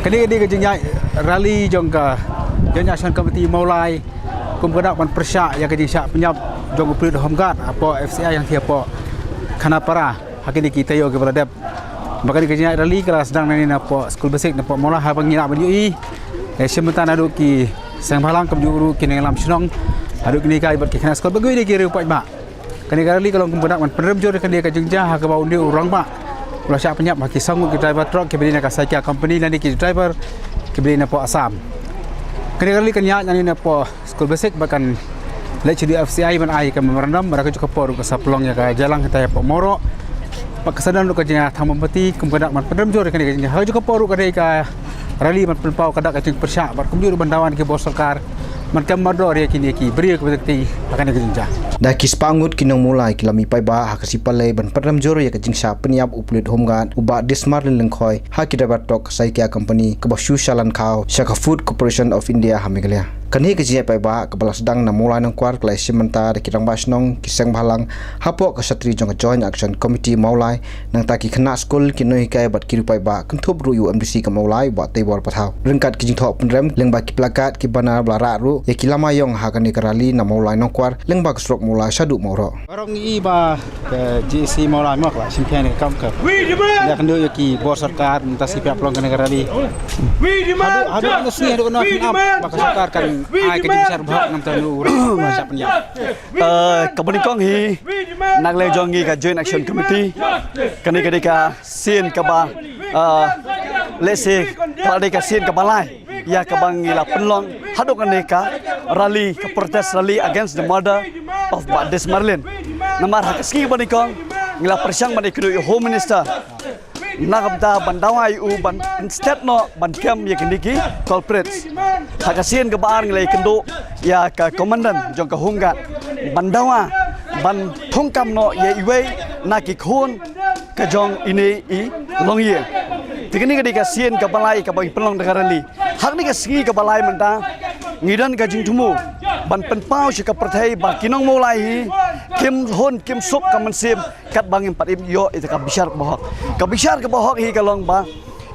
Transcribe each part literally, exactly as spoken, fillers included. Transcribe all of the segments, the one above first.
Kane ka dei ka jingïaid rally jong ka Joint Action Committee Mawlai kum ka dak ban pyrshah ïa ka jingshah pynïap jong u pulit Home Guard hapoh F C I hangtei hapoh Khanapara ha kine ki taïew kiba la dep. Ba kane ka jingïaid rally ka la sdang nangne napoh skul basic napoh Mawlai haba ngi lah ban ïohi. Eh, shim bynta naduh ki seng bhalang kumjuh ruh ki nongïalam shnong, haduh kine ki bad ki khynnah skul bad kiwei de ki riewpaidbah. Kane ka rally ka long kum ka dak ban pynrem jur ïa kane ka jingjia ha kaba une u rangbah u la shah pynïap ha ki saw ngut ki driver truck kiba dei na ka Saikia company lane ki driver kiba dei napoh Assam. Kane ka rally kan ïaid nangne napoh skul basic bad kan leit sha F C I ban ai ka memorandum, bad ha kajuh ka por ruh ka sa pynlong ïa ka jingïalang hangtai hapoh Mawroh. Bad ka sa don ruh ka jingïatham mombati kum ka dak ban pynrem jur ïa kane ka jingjia. Ha kajuh ka por ruh ka dei ka rally ban pynpaw ka dak ka jingpyrshah bad kumjuh ruh ban dawa na ki bor sorkar ban kem mardor ïa kine ki briew kiba dei ha kane ka jingjia. Da ki spah ngut ki nong Mawlai ki la mih paidbah ha ka Sipalei ban pynrem jur ïa ka jingshah pynïap u pulit Home Guard u Bah Dismarlin Lyngkhoi ha ki driver truck ka Saikia company kaba shu shah lyngkhaw sha ka Food Corporation of India ha Meghalaya. Kane ka jingïaid paidbah kaba la sdang na Mawlai Nongkwar ka la ïashim bynta da ki rangbah shnong, ki seng bhalang hapoh ka shatri jong ka Joint Action Committee Mawlai, nangta ki khynnah skul, ki nonghikai bad ki riewpaidbah, kynthup ruh ïa u M D C ka Mawlai u Bah Teibor Pathaw. Ryngkat ki jingthoh pynrem lyngba ki plakat, ki banner ba la rah ruh ïa ki lama ïong ha kane ka rally na Mawlai Nongkwar lyngba ka surok Mawlai shaduh Mawroh. Baroh ngi i ba ka G A C Mawlai mo ka la shim khia ïa ka kam ka, ïa kynduh ïa ki bor sorkar mynta shu pynlong kane ka rally. Haduh haduh ka sngi haduh ka nong pynap ba ka sorkar kan ai ka jingbishar ba hok namar u rangbah ba shah pynïap. Eh, kaba nyngkong hi na ka liang jong ngi ka Joint Action Committee, kane ka dei ka sien kaba, eh, lehse ka dei ka sien kaba lai ïa kaba ngi la pynlong haduh kane ka rally, ka protest rally against the murder of Bah Dismarlin. Namar ha ka sngi kaba nyngkong ngi la pyrshang ban ïakynduh ïa u Home Minister na ka bynta ban dawa ïa u ban pynstet noh ban kem ïa kine ki culprits. Ha ka sien kaba ar ngi la ïakynduh ïa ka Commandant jong ka Home Guard ban dawa ban thungkam noh ïa iwei na ki khun ka jong ine i longïing. Te kane ka dei ka sien kaba lai kaba ngi pynlong da ka rally. Ha kane ka sngi kaba lai mynta ngi don ka jingthmu ban pynpaw sha ka pyrthei ba ki nong Mawlai hi kim hun kim suk ka mynsiem katba ngim pat im ïoh ïa ka bishar kaba hok. Ka bishar kaba hok hi ka long ba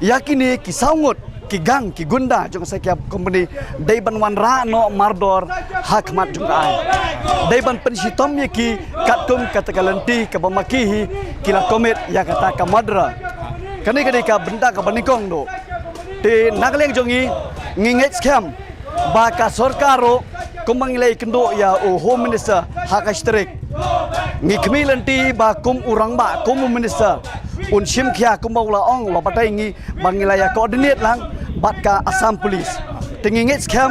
ïa kine ki saw ngut ki gang ki gunda jong ka Saikia company dei ban wanrah noh mardor ha khmat jong ka aiñ. Dei ban pynshitom ïa ki katkum kata ka lynti kaba ma ki hi ki la commit ïa kata ka murder. Kane ka dei ka bynta kaba nyngkong duh. Te na ka liang jong ngi ngi ngeit skhem ba ka sorkar ruh kumba ngi la ïakynduh ïa u Home Minister ha ka shi tarik. Ngi khmih lynti ba kum u rangbah kum u minister un shim khia kumba u la ong, u la batai ngi ba ngi la ïa coordinate lang bad ka Assam Police. Te ngi ngeit skhem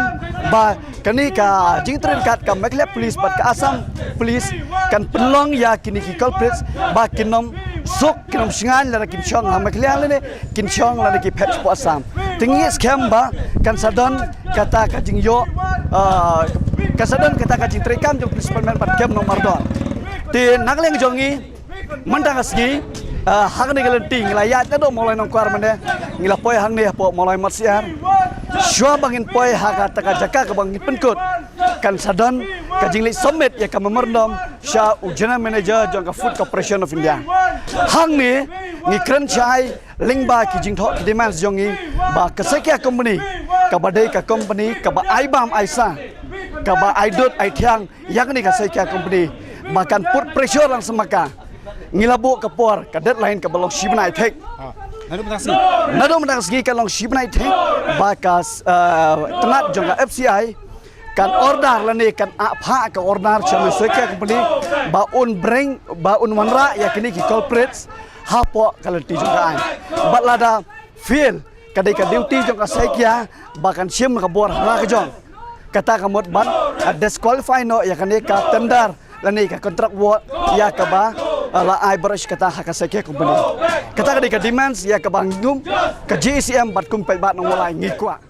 ba kane ka jingtrei ryngkat ka Meghalaya Police bad ka Assam Police kan pynlong ïa kine ki culprits ba kin ym suk, kin ym shngaiñ lada kin shong ha Meghalaya lane kin shong lada ki phet shapoh Assam. Te ngi ngeit skhem ba kan sa don kata ka jingïoh, ah, kan sa don kata ka jingtrei kam jong police department ban kem noh mardor. Te na ka liang jong ngi mynta ka sngi, ah, ha kane ka lynti ngi la ïaid naduh Mawlai Nongkwar mynne, ngi la poi hangne hapoh Mawlai Matsiar. Shuwa ba ngin poi ha kata ka jaka kaba ngin pynkut kan sa don ka jingleit submit ïa ka memorandum sha u General Manager jong ka Food Corporation of India. Hangne ngi kren shai lyngba ki jingthoh ki demands jong ngi ba ka Saikia company kaba dei ka company kaba ai bam ai sa, kaba ai dud ai thiang ïa kane ka Saikia company ba kan put pressure lang sha ma ka. Ngi la buh ka por, ka deadline kaba long shi bnai thik. Ah, naduh mynta ka sngi. Naduh mynta ka sngi ka long shi bnai thik ba ka, eh, tnat jong ka F C I kan order lane kan ap ha ka order sha ka Saikia company ba un bring, ba un wanrah ïa kine ki culprits hapoh ka lynti jong ka aiñ. Bad lada fail, ka dei ka duty jong ka Saikia ba kan shim ka bor ha la ka jong. Kata ka mut ban, ah, disqualify noh ïa kane ka tender lane ka contract work ïa kaba, ah, la ai baroh shi katta ha ka Saikia company. Kata ka dei ka demands ïa kaba ngum ka G A C M bad kum paidbah nong Mawlai ngi kwah.